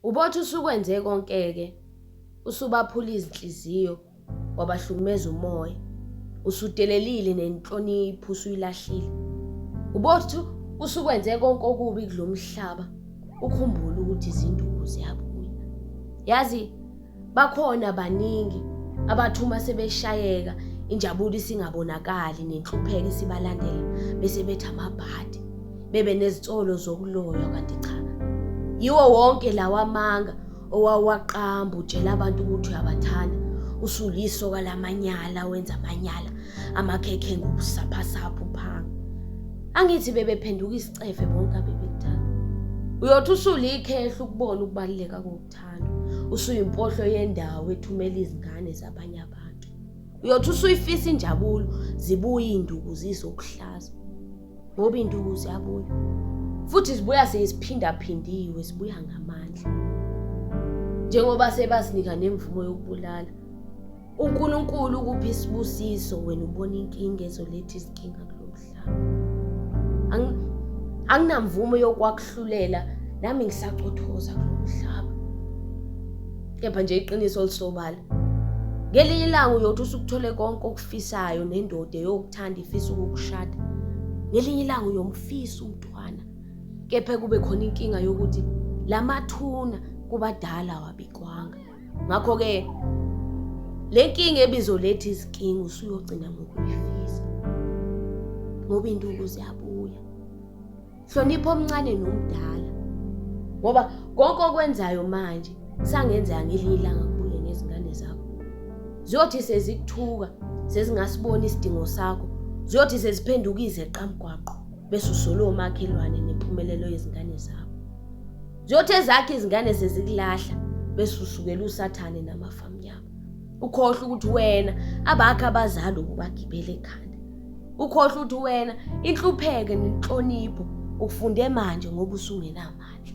Ubothi usukwenze konke-ke, usubaphula izinhliziyo, wabahlukumeza umoya, usudelelile nenhlonipho usuyilahlile. Ubothi usukwenze konke okubi kulo mhlaba, ukhumbule ukuthi izinduku ziyabuya. Yazi bakhona baningi abathi uma sebeshayeka injabulo isingabonakali nenhlupheko isibalandela bese bethi amabhadi bebe nezinsolo zokuloywa kanti cha yiwo wonke lawa amanga owawaqamba utshela abantu ukuthi uyabathanda usulisoka lamanyala wenza amanyala amakhekhe ngobusaphasapha uphanga angithi bebephenduka isicefe bonke abebekuthanda uyothi usulikhehla ukubona ukubaluleka kokuthandwa usuyimpohlo yendawo ethumela izingane zabanye abantu uyothi usuyifisa injabulo zibuye iy'nduku zizokuhlaza ngoba iy'nduku ziyabuya futhi zibuya seziphindaphindiwe zibuya ngamandla njengoba sebasinika nemvumo yokubulala uNkulunkulu ukuphi isibusiso wena ubona inkinga ezoletha izinkinga kulo mhlaba anginamvumo yokwakuhlulela nami ngisacothoza kulo mhlaba kepha nje iqiniso lisobala ngelinye ilanga uyothi usukuthole konke okufisayo nendoda eyokuthanda ifisa ukukushada ngelinye ilanga uyomfisa umntwana kepha kube khona inkinga yokuthi lamathuna kubadala wabikwanga ngakho-ke le nkinga ebizoletha izinkinga usuyogcina ngokuyifisa ngoba induku ziyabuya hlonipha omncane nomdala ngoba konke okwenzayo manje kusangenzeka ngelinye ilanga kubuye nezingane zakho ziyothi sezikuthuka sezingasiboni isidingo sakho ziyothi seziphenduka izeqamgwaqo bese usolo omakhelwane nempumelelo yezingane zakho ziyothi ezakho izingane sezikulahla bese usukela usathane namafamnyama ukhohlwa ukuthi wena abakho abazali ukubagibela ekhanda ukhohlwa ukuthi wena inhlupheke nenhlonipho ufunde manje ngoba usungenamandla.